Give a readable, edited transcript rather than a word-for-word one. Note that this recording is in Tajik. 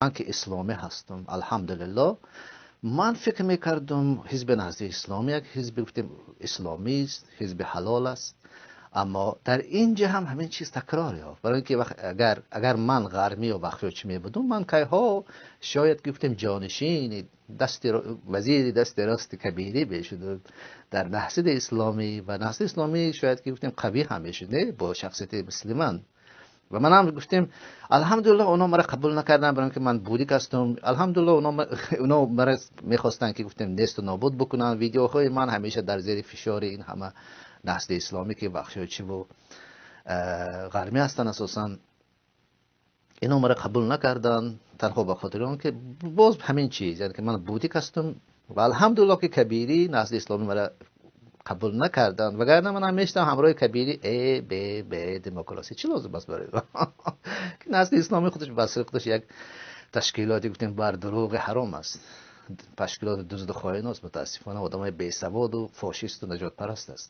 Ман ки исломӣ ҳастам, алҳамдулиллоҳ, ман фикр мекардам ҳизби Наҳзати Исломӣ як ҳизби, гуфтем, исломӣ аст, ҳизби ҳалол аст, аммо дар инҷа ҳам ҳамин чиз такрор ёфт. Барои инки агар ман ғарбӣ ё бахшочӣ мебудам, ман кайҳо шояд, гуфтем, ҷонишини дасти вазири дасти рости Кабирӣ мешудам дар Наҳзати Исломӣ ва Наҳзати Исломӣ шояд ки, гуфтем, қавӣ ҳам мешуд, не бо шахсияти мисли ман. Ва ман ҳам, гуфтем, алҳамдулиллоҳ, онҳо маро қабул накарданд, барои инки ман будик ҳастам. Алҳамдулиллоҳ, онҳо маро мехостанд ки, гуфтем, несту нобуд бикунанд. Видеоҳои ман ҳамеша дар зери фишори ин ҳама Наҳзати Исломӣ ки бахшочӣ ва ғарбӣ ҳастанд асосан, инҳо маро қабул накарданд танҳо ба хотири он ки боз ҳамин чиз, яъне ки ман будик ҳастам. Ва алҳамдулиллоҳ ки Кабирӣ, Наҳзати Исломӣ маро қабул накарданд, вагарна ман ҳам мешудам ҳамроҳи Кабирӣ А, Б, Б, демокрасӣ чӣ лозим аст барои ки Наҳзати Исломӣ худаш бас худаш як ташкилоте, гуфтем, бар дурӯғи ҳаром аст, ташкилоти дузду хоин аст, мутаассифона одамои бесаводу фошисту наҷотпараст аст.